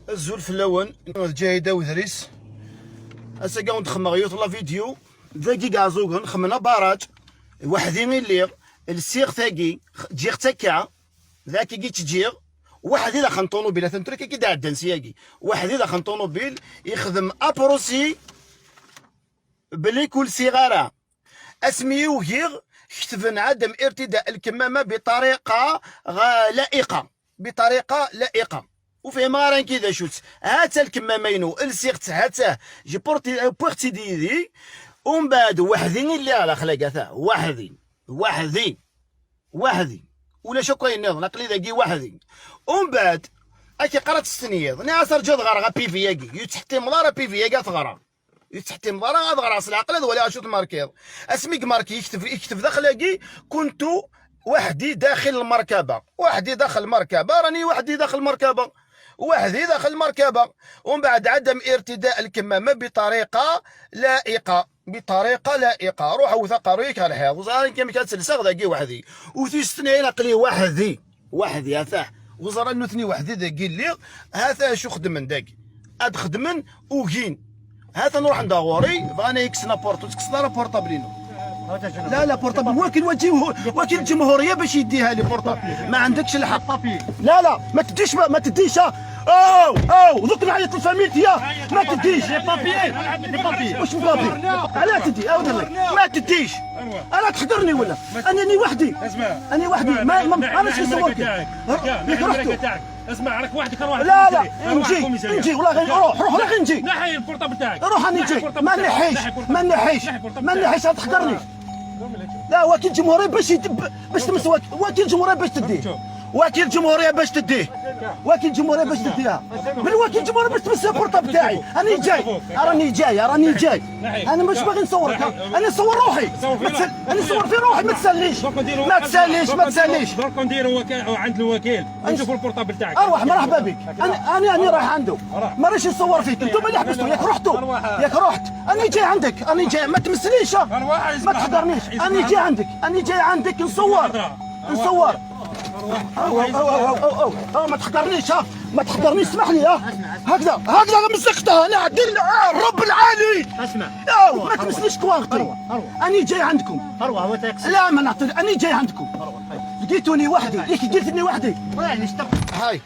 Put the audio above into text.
Azul fell-awen, Ǧahida Udris. Ass-agi wen-d-xedmeɣ yiwet la vidéo dagi deg Ɛeẓẓugen, xedmen abaraj weḥdi i lliɣ, lsiɣ tagi, ǧǧiɣ-tt akka, d akka i tt-ǧǧiɣ, weḥdi daxel n ṭunubil, atan tura akka i d-ɛeddan syagi, weḥdi daxel n ṭunubil, yexdem aprusi belli ur lsiɣ ara. Asmi i ugiɣ, ketben عدم ارتداء الكمامة بطريقة لائقة بطريقة لائقة وفهم راه كي ذا شوت هاتا الكمامة ينو لسيغت هاتا j'ai porté porté ديدي ومن بعد وحدي اللي على خلاقة وحدي وحدي وحدي ولا شو كاين نظن قلي ذاكي وحدي ومن بعد اكي قرات السنيض ناس رجل غرا PV ياكي يتحتي مضارة PV ياكي تغرا يتحتي مضارة غاد راس العقل ولا اشوت ماركيض اسميك ماركي يكتب يكتب داخل كنت وحدي داخل المركبة وحدي داخل المركبة راني وحدي داخل المركبة وحدي داخل المركبة ومن بعد عدم ارتداء الكمامة بطريقة لائقة بطريقة لائقة روح وثق ريك على الحيط وزارين كيما كتسلسغ ذاكي وحدي وثيستني قلي وحدي وحدي هذا وزرا نثني وحدي ذاكي اللي هذا شو خدمن داكي اد خدمن وكين هذا نروح عند غوري بغانا يكسنا porte تكسنا portable ينو لا لا portable وكيل وكيل الجمهورية باش يديها لي portable ما عندكش الحق لا لا ما تديش ما تديش او او دوك نعيط لفاميلتي ما تديش les papiers les papiers واش papiers علاه تدي او لك ما تديش انا تحقرني ولا انني وحدي اسمع انا وحدي ما انا شو نصورك ياك رحتوا اسمع راك وحدك روح لا لا نجي نجي والله غير روح روح غير نجي نحي ال portable تاعك روح انا نجي ما نحيش ما نحيش ما نحيش تحقرني لا وكيل الجمهورية باش تمس وكيل الجمهورية باش تديه وكيل الجمهورية باش تديه وكيل الجمهورية باش تديها من وكيل الجمهورية باش تمس ال portable تاعي انا جاي راني جاي راني جاي انا مش باغي نصورك انا نصور روحي انا نصور في روحي ما تسالنيش ما تسالنيش ما تسالنيش درك نديروا عند الوكيل نشوفوا ال portable تاعك اروح مرحبا بك انا رايح عنده ما رانيش نصور فيك انتم اللي حبستوا ياك رحتوا ياك رحت انا جاي عندك انا جاي ما تمسنيش ما تحضرنيش انا جاي عندك انا جاي عندك نصور نصور او او او او او او ما تحقرنيش ها ما تحقرنيش اسمح لي ها هكذا هكذا مزقتها انا دير الرب العالي اسمع او ما تمسنيش كواغطي انا جاي عندكم اروح هو تيقصد لا ما نعطي انا جاي عندكم لقيتوني وحدي ياك لقيتني وحدي هاي